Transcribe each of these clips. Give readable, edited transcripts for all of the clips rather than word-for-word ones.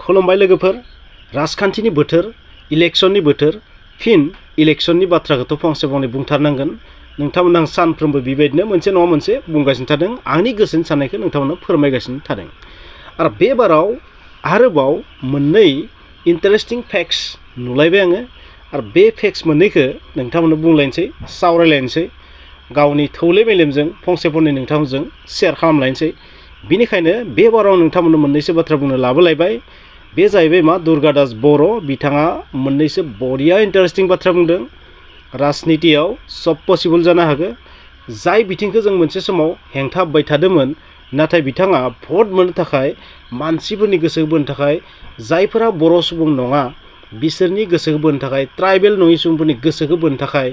खुलुमबाय लोगोफोर राजखान्थिनि बोथोर इलेक्शननि बोथोर फिन इलेक्शननि बाथ्राखौथ' फंसे फंनै बुंथारनांगोन नोंथांमोन आं सानफ्रोमबो बेबायदिनो मोनसे नङा मोनसे बुंगासिनो थादों आंनि गोसोनि साननायखौ नोंथांमोननो फोरमायगासिनो थादों आरो बे बाराव आरोबाव मोननै इन्टारेस्टिं फैक्ट्स नुलायबाय आङो आरो बे फैक्ट्स मोननैखौ नोंथांमोननो बुंलायनोसै सावरायलायनोसै गावनि थौले मेलेमजों फंसे फंनै नोंथांमोनजों शेयार खालामलायनोसै बिनिखायनो बे बाराव नोंथांमोननो मोननैसो बाथ्रा बुंनो लाबोलायबाय बे जाहैबाय मा दुर्गा दास बर' बिथाङा मोननैसो बरिया इन्टारेस्टिं बाथ्रा बुंदों राजनितियाव सब पसिबल जानो हागौ जाय बिथिंखौ जों मोनसे समाव हेंथा होबाय थादोंमोन नाथाय बिथाङा भट मोननो थाखाय मानसिफोरनि गोसो बोनो थाखाय जायफोरा बर' सुबुं नङा बिसोरनि गोसोखौ बोनो थाखाय ट्राइबेल नङि सुबुंफोरनि गोसोखौ बोनो थाखाय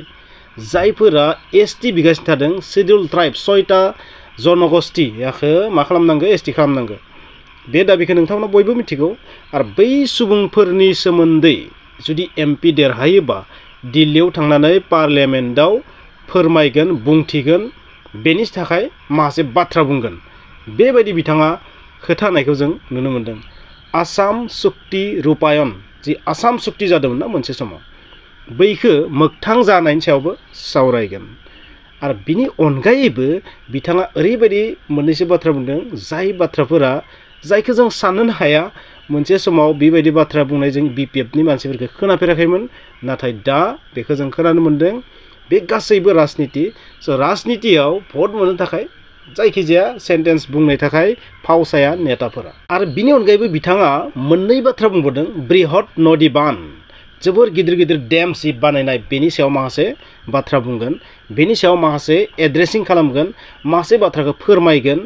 जायफोरा एसटि बिगासिनो थादों शेड्युल ट्राइब 6टा जनगोष्ठीखौ मा खालामनांगौ एसटि खालामनांगौ बे दाबिखौ नोंथांमोना बयबो मिथिगौ आरो बै सुबुंफोरनि सोमोन्दै जुदि एमपि देरहायोबा दिल्लीयाव थांनानै पार्लियामेन्टआव फोरमायगोन बुंथिगोन बेनि थाखाय माखासे बाथ्रा बुंगोन बेबायदि बिथाङा खोथा होनायखौ जों नुनो मोन्दों आसाम सुक्ति रुपायन जि आसाम सुक्ति जादोंमोन ना मोनसे समाव बैखौ मोगथां जानायनि सायावबो सावरायगोन आरो बिनि अनगायैबो बिथाङा ओरैबायदि मोननैसो बाथ्रा बुंदों जाय बाथ्राफोरा जायखौ जों साननो हाया मोनसे समाव बेबायदि बाथ्रा बुंनाय जों बिपिएफनि मानसिफोरखौ खोनाफेराखैमोन नाथाय दा बेखौ जों खोनानो मोन्दों बे गासैबो राजनिति राजनितियाव भट मोननो थाखाय जायखिजाया सेन्टेन्स बुंनो थाखाय फावसाया नेताफोरा आरो बिनि अनगायैबो बिथाङा मोननै बाथ्रा बुंबावदों बृहत नदी बान जोबोर गिदिर गिदिर डेम सिप बानायनाय बेनि सायाव माखासे बाथ्रा बुंगोन बेनि सायाव माखासे एड्रेसिं खालामगोन माखासे बाथ्राखौ फोरमायगोन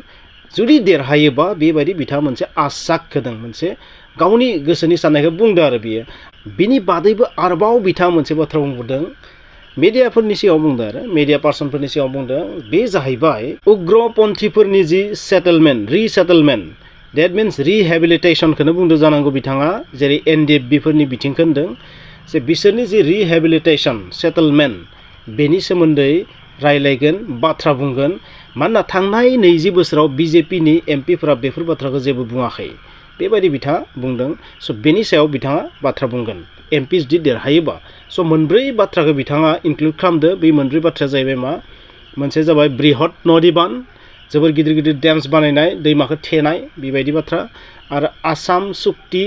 जुदि देरहायोबा बेबायदि बिथाङा मोनसे आसाक होदों मोनसे गावनि गोसोनि साननायखौ बुंदों आरो बियो बिनि बादैबो आरोबाव बिथाङा मोनसे बाथ्रा बुंबावदों मेडियाफोरनि सिगाङाव बुंदों आरो मेडिया पार्सनफोरनि सिगाङाव बुंदों बे जाहैबाय उग्रपन्थीफोरनि जि सेटलमेन्ट रिसेटलमेन्ट डेट मिन्स रिहेबिलिटेसनखौनो बुंदों जानांगौ बिथाङा जेरै एनडिएफबिफोरनि बिथिंखौ होनदों जे बिसोरनि जि रिहेबिलिटेसन सेटलमेन्ट बेनि सोमोन्दै रायलायगोन बाथ्रा बुंगोन मानोना थांनाय 20 बोसोराव बिजेपिनि एमपिफोरा बेफोर बाथ्राखौ जेबो बुङाखै बेबायदि बिथाङा बुंदों बेनि सायाव बिथाङा बाथ्रा बुंगोन एमपि जुदि देरहायोबा मोनब्रै बाथ्राखौ बिथाङा इनक्लुड खालामदो बे मोनब्रै बाथ्राया जाहैबाय मा मोनसे जाबाय बृहत नदी बान जोबोर गिदिर गिदिर डेम्स बानायनाय दैमाखौ थेनाय बेबायदि बाथ्रा आरो आसाम सुक्ति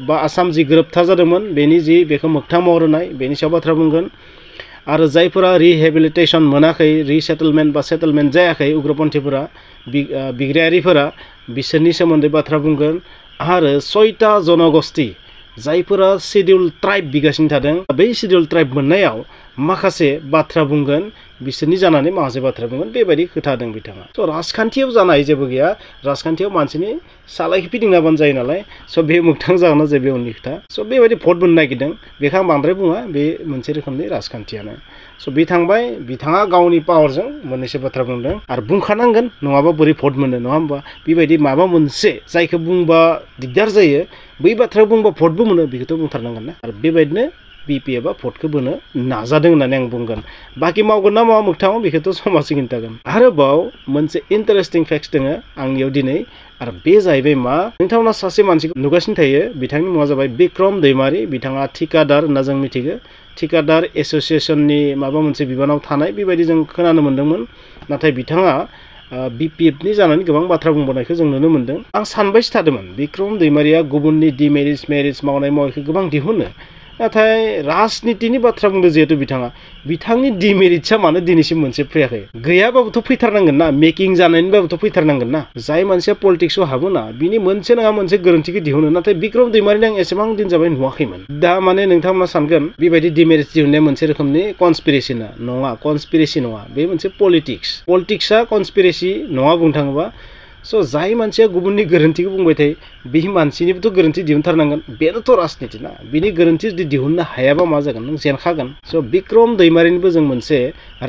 बा आसाम जि गोरोबथा जादोंमोन बेनि जि बेखौ मोगथां महर होनाय बेनि सायाव बाथ्रा बुंगोन आरो जायफोरा रिहेबिलिटेसन मोनाखै रिसेटलमेन्ट बा सेटलमेन्ट जायाखै उग्रपन्थीफोरा बिग्रायारिफोरा बिसोरनि सोमोन्दै बाथ्रा बुंगोन आरो 6टा जनगोष्ठी जायफोरा शेड्युल ट्राइब बिगासिनो थादों बै शेड्युल ट्राइब मोननायाव माखासे बाथ्रा बुंगोन बिसोरनि जानानै माखासे बाथ्रा बुंगोन बेबायदि खोथा होदों बिथाङा राजखान्थियाव जानाय जेबो गैया राजखान्थियाव मानसिनि सालायखौ फिदिंनाबानो जायो नालाय बे मोगथां जागोन जे बे उननि खोथा बेबायदि भट मोननो नागिरदों बेखौ आं बांद्राय बुङा बे मोनसे रोखोमनि राजखान्थियानो बे थांबाय बिथाङा गावनि पावारजों मोननैसो बाथ्रा बुंदों आरो बुंखानांगोन नङाबा बोरै भट मोनो नङा होमबा बेबायदि माबा मोनसे जायखौ बुंबा दिगदार जायो बै बाथ्रा बुंबा भटबो मोनो बेखौथ' बुंथारनांगोन ना आरो बेबायदिनो बिपिएफआ भटखौ बोनो नाजादों होननानै आं बुंगोन बाखि मावगोन ना मावा मोगथाङाव बेखौथ' समाजसो खिन्थागोन आरोबाव मोनसे इन्टारेस्टिं फैक्ट्स दङ आंनियाव दिनै आरो बे जाहैबाय मा नोंथांमोना सासे मानसिखौ नुगासिनो थायो बिथांनि मुङा जाबाय बिक्रम दैमारि बिथाङा ठिकादार होनना जों मिथिगौ ठिकादार एस'सियेसननि माबा मोनसे बिबानाव थानाय बेबायदि जों खोनानो मोन्दोंमोन नाथाय बिथाङा बिपिएफनि जानानै गोबां बाथ्रा बुंबावनायखौ जों नुनो मोन्दों आं सानबायसो थादोंमोन बिक्रम दैमारिया गुबुननि डिमेरिट्स मावनाय मावैखौ गोबां दिहुनो नाथाय राजनितिनि बाथ्रा बुंदों जिहेतु बिथांनि डिमेरिट्सआ मानो दिनैसिम मोनसे फैयाखै गैयाबाबोथ' फैथारनांगोन ना मेकिं जानायनिबाबोथ' फैथारनांगोन ना जाय मानसिया पलिटिक्सआव हाबोना बिनि मोनसे नङा मोनसे गोरोन्थिखौ दिहुनो नाथाय बिक्रम दैमारिनि आं एसेबां दिन जाबाय नुवाखैमोन दा माने नोंथांमोना सानगोन बेबायदि डिमेरिट्स दिहुननाया मोनसे रोखोमनि कनस्पिरेसि नङा कनस्पिरेसि नङा बे मोनसे पलिटिक्सआ कनस्पिरेसि नङा बुंनो थाङोबा जाय मानसिया गुबुननि गोरोन्थिखौ बुंबाय थायो बे मानसिनिबोथ' गोरोन्थि दिहुनथारनांगोन बेनोथ' राजनिति ना बिनि गोरोन्थि जुदि दिहुननो हायाबा मा जागोन नों जेनखागोन बिक्रम दैमारिनिबो जों मोनसे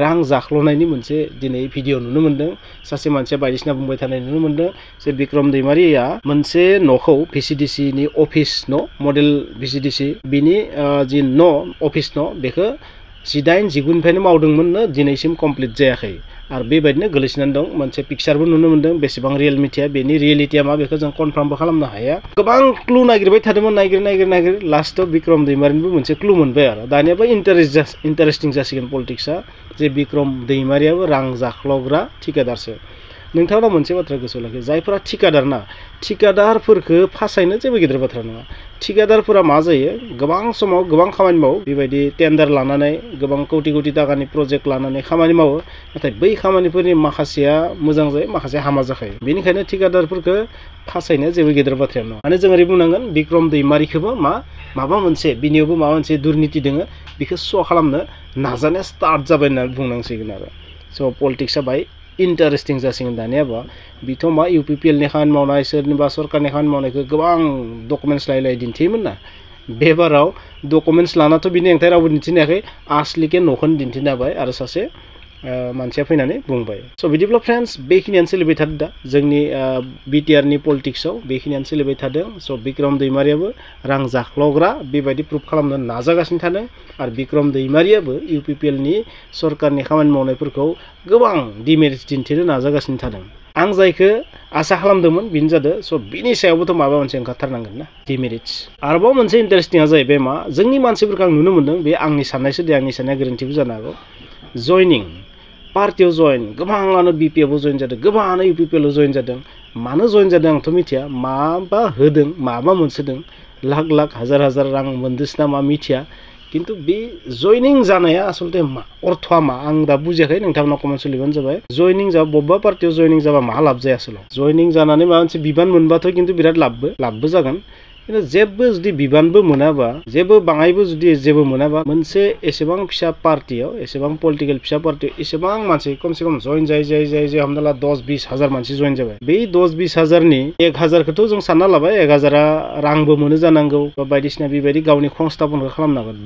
रां जाख्ल'नायनि मोनसे दिनै भिडिअ नुनो मोन्दों सासे मानसिया बायदिसिना बुंबाय थानाय नुनो मोन्दों जे बिक्रम दैमारिया मोनसे न'खौ भिसिडिसिनि अफिस न' मडेल भिसिडिसि बिनि जि न' अफिस न' बेखौ 19 निफ्रायनो मावदोंमोननो दिनैसिम कमप्लिट जायाखै आरो बेबायदिनो गोलैसोनानै दं मोनसे पिक्चारबो नुनो मोन्दों बेसेबां रियेल मिथिया बेनि रियेलिटिया मा बेखौ जों कनफार्मबो खालामनो हाया गोबां क्लु नागिरबाय थादोंमोन नागिर लास्टआव बिक्रम दैमारिनिबो मोनसे क्लु मोनबाय आरो दानियाबो इन्टारेस्टिं जासिगोन पलिटिक्सआ जे बिक्रम दैमारियाबो रां जाख्ल'ग्रा ठिकादारसो नोंथांनाव मोनसे बाथ्रा गोसोआव लाखि जायफोरा ठिकादार ना ठिकादारफोरखौ फासायनो जेबो गिदिर बाथ्रा नङा ठिकादारफोरा मा जायो गोबां समाव गोबां खामानि मावो बेबायदि टेन्डार लानानै गोबां कौटि टाकानि प्रजेक्ट लानानै खामानि मावो नाथाय बै खामानिफोरनि माखासेया मोजां जायो माखासे हामा जाखायो बेनिखायनो ठिकादारफोरखौ फासायनो जेबो गिदिर बाथ्राया नङा माने जों ओरै बुंनांगोन बिक्रम दैमारिखौबो माबा मोनसे बिनियावबो माबा मोनसे दुर्निति दोङो बेखौ स' खालामनो नाजानाया स्टार्ट जाबाय होनना बुंनांसिगोन आरो स' पलिटिक्सआ बाय इन्टारेस्टिं जासिगोन दानियाबा बिथ' मा इउपिपिएलनि खामानि मावनाय सोरनिबा सरकारनि खामानि मावनायखौ गोबां डकुमेन्टस लाय दिन्थियोमोन ना बेबाराव डकुमेन्टस लानाथ' बिनि हेंथायै रावबो दिन्थिनो हायाखै आसलिके न'खौनो दिन्थिनो हाबाय आरो सासे मानसिया फैनानै बुंबाय स' बिदिब्ला फ्रेन्ड्स बेखिनियानो सोलिबाय थादों दा जोंनि बिटिआरनि पलिटिक्सआव बेखिनियानो सोलिबाय थादों स' बिक्रम दैमारियाबो रां जाख्ल'ग्रा बेबायदि प्रुफ खालामनो नाजागासिनो थादों आरो बिक्रम दैमारियाबो इउपिपिएलनि सरकारनि खामानि मावनायफोरखौ गोबां डिमेरिट्स दिन्थिनो नाजागासिनो थादों आं जायखौ आसा खालामदोंमोन बेनो जादों स' बिनि सायावबोथ' माबा मोनसे ओंखारथारनांगोन ना डिमेरिट्स आरोबाव मोनसे इन्टारेस्टिंआ जाहैबाय मा जोंनि मानसिफोरखौ आं नुनो मोन्दों बे आंनि साननायसो दे आंनि साननाया गोरोन्थिबो जानो हागौ जयनिं पार्टियाव जयन गोबाङानो बिपिएफआव जयन जादों गोबाङानो इउपिपिएलआव जयन जादों मानो जयन जादों आंथ' मिथिया माबा होदों माबा मोनसोदों लाख हाजार रां मोनदोंसो ना मा मिथिया किन्तु बे जयनिं जानाया आसलते मा अर्थआ मा आं दा बुजियाखै नोंथांमोना कमेन्ट लिरबानो जाबाय जयनिं जाबा बबेबा पार्टियाव जयनिं जाबा मा लाब जाया आसलाव जयनिं जानानै माबा मोनसे बिबान मोनबाथ' किन्तु बिराद लाबबो जागोन किन्तु जेबो जुदि बिबानबो मोनाबा जेबो बाङायबो जुदि जेबो मोनाबा मोनसे एसेबां फिसा पार्टियाव एसेबां पलिटिकेल फिसा पार्टियाव एसेबां मानसि खमसे खम जयन जाय हमना ला 10-20 हाजार मानसि जयन जाबाय बै 10-20 हाजारनि 1000खौथ' जों सानना लाबाय 1000आ रांबो मोनो जानांगौ बा बायदिसिना बेबायदि गावनि संस्थापनखौ खालामनांगोन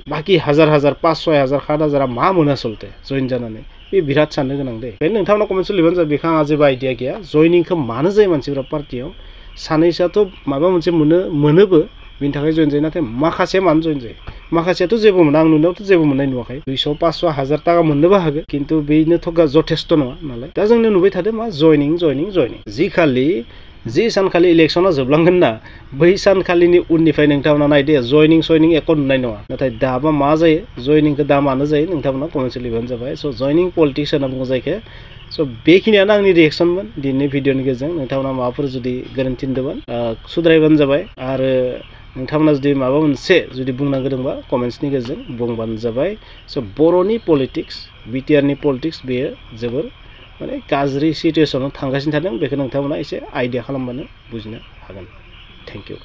बाखि हाजार 5-6 हाजार 7,000 मा मोनो आसलते जयन जानानै बे बिराद साननो गोनां दे ओंखायनो नोंथांमोना कमेन्ट लिरबानो जाबाय बेखौ आंहा जेबो आइडिया गैया जयनिंखौ मानो जायो मानसिफोरा पार्टियाव सानैसोआथ' माबा मोनसे मोनोबो बिनि थाखाय जयन जायो नाथाय माखासे मानो जयन जायो माखासेयाथ' जेबो मोना आं नुनायावथ' जेबो मोननाय नुवाखै 200-500 हाजार टाका मोननोबो हागौ किन्तु बेनोथ' जथेस्थ' नङा नालाय दा जोंनो नुबाय थादों मा जयनिं जि सानखालि इलेक्सना जोबलांगोन ना बै सानखालिनि उननिफ्राय नोंथांमोना नायदे जयनिं एख' नुनाय नङा नाथाय दाबा मा जायो जयनिंखौ दा मानो जायो नोंथांमोना कमेन्ट लिरबानो जाबाय स' जयनिं पलिटिक्स होनना बुङो जायखौ स' बेखिनियानो आंनि रिएक्सनमोन दिनैनि भिडिअनि गेजेरजों नोंथांमोना माबाफोर जुदि गोरोन्थि नुदोंमोन सुद्रायबानो जाबाय आरो नोंथांमोना जुदि माबा मोनसे जुदि बुंनांगौ दंबा कमेन्ट्सनि गेजेरजों बुंबानो जाबाय स' बर'नि पलिटिक्स बिटिआरनि पलिटिक्स बेयो जोबोर माने गाज्रि सिटुएसनाव थांगासिनो थादों बेखौ नोंथांमोना एसे आइडिया खालामबानो बुजिनो हागोन थेंक इउ